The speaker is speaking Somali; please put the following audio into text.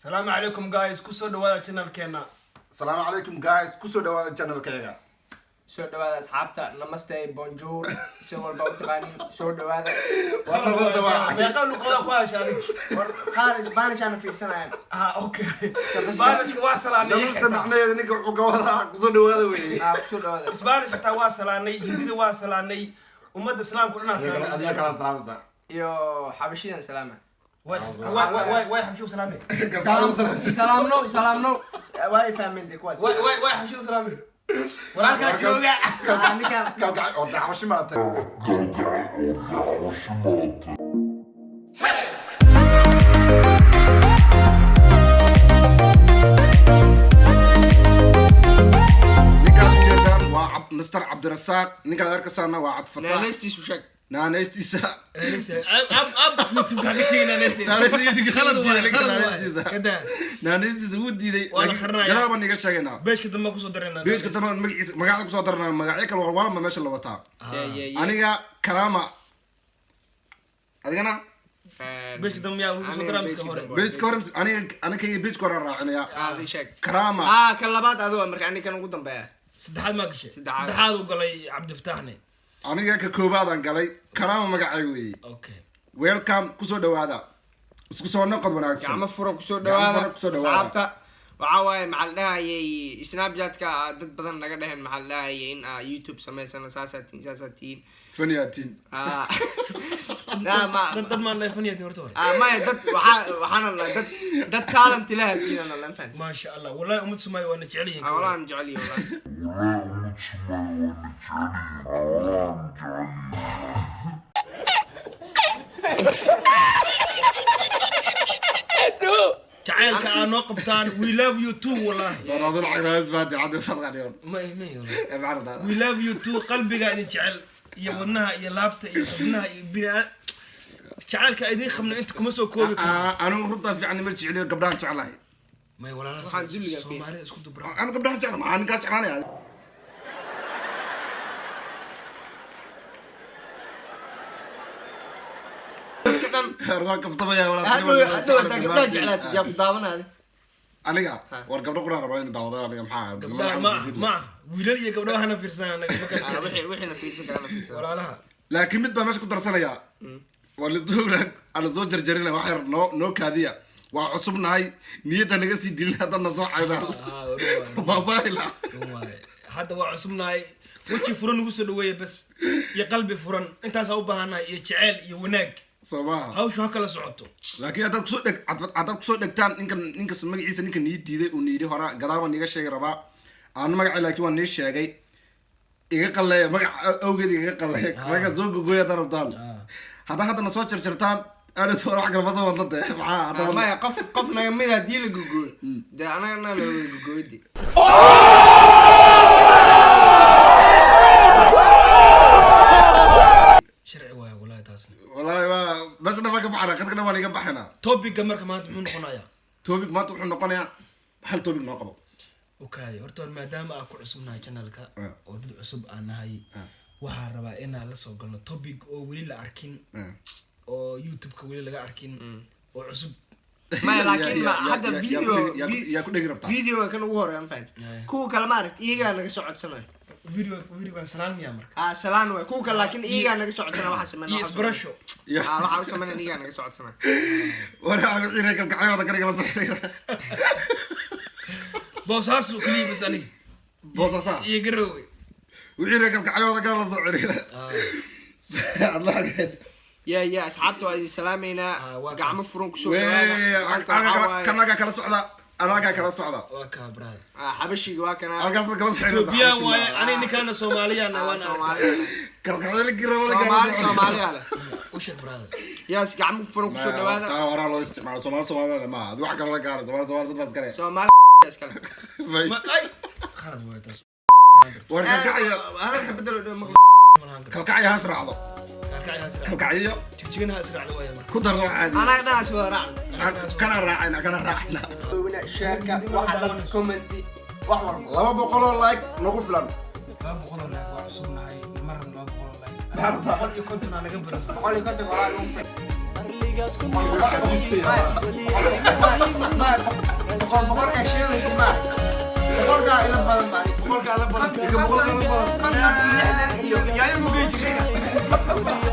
Asalaamu calaykum guys, kusoo dhawaada channelkeena. Asalaamu calaykum guys, kusoo dhawaada channelkayaga. Soo dhawaada asxaabta. Namaste, bonjour, si walba u taqaanin, soo dhawaada. Meeqa luqada ku hasha adiga? War qaar Spanish aana fiirsanayaan. Ah, okay, Spanishka waa salaanay. Namaste macnaheedu ninka wuxuu ka wadaa kusoo dhawaada weeye. Ah, kusoo dhawaada. Spanish xitaa waa salaanay, Hindida waa salaanay, ummadda Islaamka dhan aa adiga salaanay. Kala salaamsa. Iyo xabashidan salaama. Way xabshiu salaamay. Salaamno, salaamno, waa ay fahmeen dee kuwaas. Way xabshiu salaamay, walaalkaa jooga. Ah, ninkan. Kalgacal oo xabashi maatay. Ninkaad ujeedaan waa Mr Cabdirasaaq, ninkaad arkaysaana waa Cabdifataax. Naanaystiisu sheeg. Naanaystiisa. Ab ab YouTube ka sheegina. Naanaystiisa Khalad wuu waaye, diiday. khalad waaye. Naanaystiisa. Kada. Naanaystiisa wuu diiday. Waa la laakiin qarinayaa. Gadaal baan iga sheegaynaa. Page-ka dambe kusoo dareynaa. Page-ka dambe magaciisa, magacda kusoo daranaa, magacyo kale walwalanba meesha la wataa. Ye. Aniga Karama, adigana? Page-ka dambe yaa ugu soo daraa miska hore? Page-ka hore aniga, aniga page-ka hore raacinaya. Aad ii sheeg. Karama. Ah, kan labaad adigo, marka aniga kan ugu dambeeya. Saddexaad maa gashay? Saddexaad. Saddexaad uu galay Cabdifataaxne. Aniga ka koobaadaan galay, Karama magacay weeye. Okay. Welcome, kusoo dhawaada, isku soo noqod wanaagsan. Gacmo furan kusoo Gacmo dhawaada. furan kusoo dhawaada. Asxaabta, waxaa waaye, maxaa la dhahayay, Snapchatka dad badan naga dheheen, maxaa la dhahayay, in aa YouTube samaysano, saasaa tihiin, saasaa tihiin. Faniyatiin. Ah, nah, ma Dad maan leefaniyad horta hore. Ah, maya, dad waxaa waxaana la dad talent leh tihiin la fahant. Maasha Allah, wallahi ummad Soomaali waa na jecel yihiin. Ah, wallahi aan jecel yahay, wallahi. Jacaylka aa noo qabtaan, we love you too, wallahi. Waraadu lacag raadis baadi cabdi fadqan. May wallahi. Ee macna. We love you too, qalbiga idin jecel iyo wadnaha iyo laabta iyo xubnaha iyo bini jacaylka idin qabna inta kuma soo koobi karo. Anigu runtaa fiican ma jecliyo, gabdhahan jeclahay. May walaalaha. Waxaan julliga fiir. Soomaalida isku dubra. Anu gabdhahan jecla, maxaa ninkaa jeclaanaya? Dadka dhan. Waa kaftamaya. Hadhow hadhow hataa gabdhaha jeclaatid, yaa ku daawanaya? Aniga war gabdho qura rabaa in daawadaan, aniga maxaa? Gabdhaha ma aha, wiilal iyo gabdhaha hana fiirsan anaga ma kala Ah, jeclin. wixii la fiirsan karaa la fiirsan. Walaalaha. Laakiin mid baa meesha ku darsanayaa, waa la ala soo jarjarina, wax yar noo kaadiya, waa cusubnahay, niyadda naga sii dilin haddana soo caydaan. Ah, waa baabaayla. Waaye. Hadda waa cusubnahay, weji furan ugu soo dhaweeya bas iyo qalbi furan, intaasaa u baahannahay, iyo jeceyl iyo wanaag. Soo maaha? Hawshu ha kala socoto. Laakiin haddaad kusoo dhegtaan ninkan, ninkas magaciisa, ninka nii diiday uu niidhi hora, gadaal baan niiga sheegi rabaa aan magacii, laakiin waan nii sheegay, iga qalleeya magac awgeed, igaga qalleeya marka soo gogoya haddaad rabtaan, haddaa haddana soo jarjartaan aadhas wax kale ma soo wadla dee, maxaa hadda Ah, maya, qof naga mid haddii la gogooyo dee, anagana la wada gogooyde. Sharci waaye wallahi taasna. Wallahi waa meesha dhan baan ka baxana, qadka dhan baan iga baxaynaa. Topic-ga marka maanta muxuu noqonayaa? Topic maanta wuxuu noqonayaa, hal topic noo qabo. Okay, horta hor maadaama aan ku cusubnahay channelka oo dad cusub aan nahay, waxaan rabaa inaan la soo galno topic oo weli la arkin, oo YouTube-ka weli laga arkin, oo cusub. Maya, laakiin ma hadda video Yaa ku dhegi rabtaa? Videoga kan ugu horeeya ma fahant. Kuwa kale ma aragt, iyagaa naga soo codsanayo. Videogan salaan miyaa marka? Ah, salaan waay kuwa kale, laakiin iyagaa naga soo codsanaya waxaa sameyn. Iyo isbarasho. Ah, waxaa u sameynaya iyagaa naga soo codsanaya. Waraa wixii reer kalkacyo kaniga la soo xiriira. Boosaasu keliya bas aniga. Boosaasaa. Iyo Garowe. Wixii reer kalkacyooda kale la soo xiriira. Adlageed. Ya, asxaabta waa idin salaameynaa. Ah, waa gacmo kaas. furan kusoo dhawaada. Maanta waxaa waaye- Kanagaa kala socda, anagaa kala socda. Waa kaa, brother. Ah, xabashiga waa kana. Halkaas kala soo xiriiraysa. Ethiopian waaye, aniga ninkaana Soomaaliyana. Ah, Waan aragtaa. Soomaaliya. Kalkacyo la giro. Soomaali Soomaaliya leh. U sheeg, brother. Yaas, gacmo furan kusoo dhawaada. Taa horaa loo isticmaalo, Soomaali Soomaaliya maaha, adi wax kale la gaara, Soomaali Soomaali dad baa iskale. Soomaali iskale. Ma ay khalad waaye taas. War kalkacyo. Hadalka bedelo dhow maqla. Malahan karo. Kalkacyo has raacdo. Kalkacyo ha israacdo. Kalkacyo. Jigjigana ha israacdo waaye marka. Ku dardo wax caadi. Anaga dhanaas wada raacna. Kana raacayna, kana raacayna. Share-ka waxa dhan, comment, wax walba. 200 oo like nagu filan. 200 oo like waa cusubnahay, ma rabno 200 oo like. Maxaa rabtaa? 150 aa naga badan. 150 walaa lagu filan. Boqol boqolkaa sheegaysa ma boqolkaa ila badan baa. Boqolkaa la badan. Ninka boqolkaa la badan. 50 iyo 60 iyo Yaayo mugay jirka.